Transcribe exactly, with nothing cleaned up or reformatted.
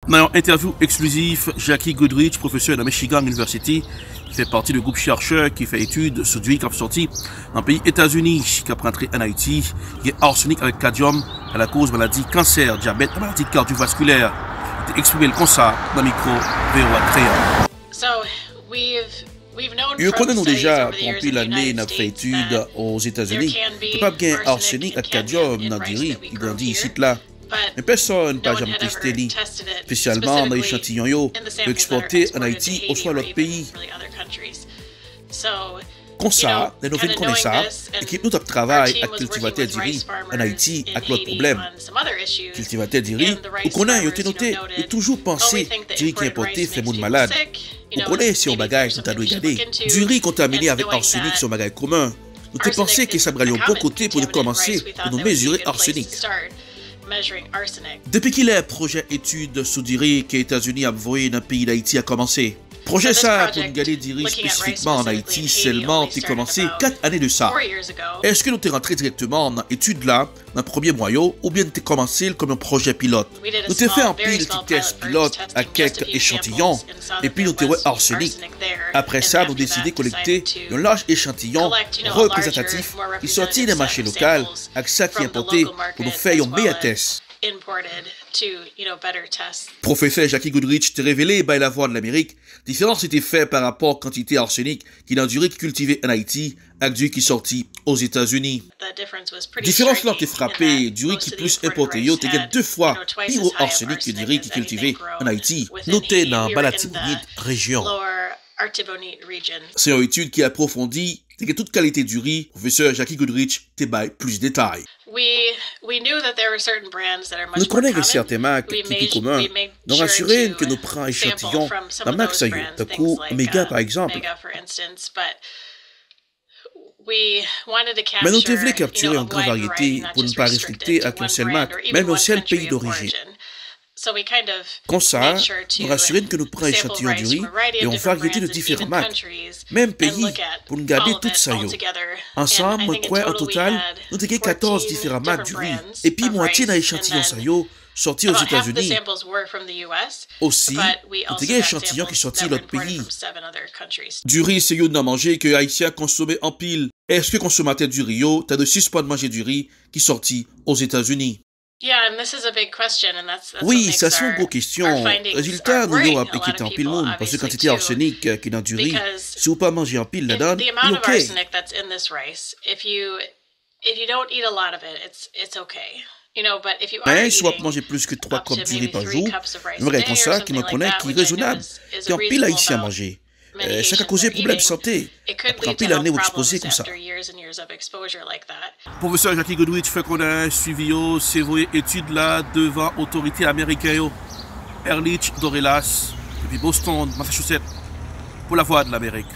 Nan yon entèvyou eksklizif, Jackie Goodrich, pwofesè nan Michigan University, ki fè pati de gwoup chèchè ki fè etid sou diri k ap sòti nan peyi Etazini, k ap rantre ann Ayiti, gen arsenik avèk kadyòm, ka lakoz maladi kansè, dyabèt ak maladi kadyovaskilè. Li te eksprime l konsa nan mikwo V O A Kreyòl. So, we've, we've known Yo from konnen nou studies deja over the pou years in anpil the ane United n ap fè States etid that Ozetazini, there can be kapab gen arsenic arsenik ak kadyòm nan diri ki grandi isit la. Men pèsonn pa janm teste li, espesyalman nan echantiyon yo, yo ekspòte ann Ayiti oswa lòt peyi. Konsa, lè nou vin konnen sa, ekip nou t ap travay ak kiltivatè diri ann Ayiti ak lòt pwoblèm. Kiltivatè diri, ou konnen, yo te note, yo toujou panse diri ki enpòte fè moun malad. Ou konnen, se yon bagay nou ta dwe gade. Diri kontamine avèk arsenik se yon bagay komen. Nou te panse ke sa pral yon bon kote pou nou kòmanse pou nou mezire arsenik. Depi kilè pwojè etid sou diri ke Etazini ap voye nan peyi Dayiti a kòmanse? Pwojè sa a pou n gade diri espesifikman ann Ayiti sèlman te kòmanse kat ane de sa. Èske nou te rantre dirèkteman nan etid la nan premye mwa yo, oubyen n te kòmanse l kòm yon pwojè pilòt? Nou te fè anpil ti tès pilòt ak kèk echantiyon, epi nou te wè arsenik. Apre sa, nou deside kolekte yon laj echantiyon reprezantatif ki sòti nan mache lokal ak sa ki enpòte pou nou fè yon meyè tès. Pwofesè Jackie Goodrich te revele bay Lavwadlamerik diferans li te fè parapò kantite arsenik ki nan diri ki kiltive ann Ayiti ak diri ki sòti Ozetazini. Diferans lan te frape, diri ki plis enpòte yo te gen de fwa pi wo arsenik ke diri ki kiltive ann Ayiti. Nou te nan ba latibonit rejyon. Se yon etid ki apwofondi, te gen tout kalite diri, pwofesè Jackie Goodrich te bay plis detay. Nou konnen gen sèten mak ki pi komen. Nou rasire n ke nou pran echantiyon nan mak sa yo, tankou Mega pa egzanp. Men nou te vle kaptire yon gran varyete pou n pa restrikte ak yon sèl mak, menm yon sèl peyi dorijin. Konsa, nou rasire n ke nou pran echantiyon diri de yon varyete de diferan mak, menm peyi, pou n gade tout sa yo. Ansanm, mwen kwè, an total, nou te gen katòz diferan mak diri, epi mwatye nan echantiyon sa yo sòti Ozetazini. Osi, nou te gen echantiyon ki sòti lòt peyi. Diri se youn nan manje ke Ayisyen konsome anpil. Èske konsomatè diri yo ta dwe sispann manje diri ki sòti Ozetazini? Wi, sa se yon gwo kesyon. Rezilta nou yo ap enkyete anpil moun, paske kantite arsenik ki nan diri, si ou pa manje anpil ladan l, li oke. Men si w ap manje plis ke twa kòp diri pa jou, yon bagay konsa ke mwen konnen ki rezonab, ke anpil Ayisyen manje. Eh, sa ka koze pwoblèm sante, apre anpil ane w ekspoze konsa. Pwofesè Jackie Goodrich fè konnen swivi yo se voye etid la devan otorite ameriken yo. Erlich Dorelas, depi Boston, Massachusetts, pou Lavwadlamerik.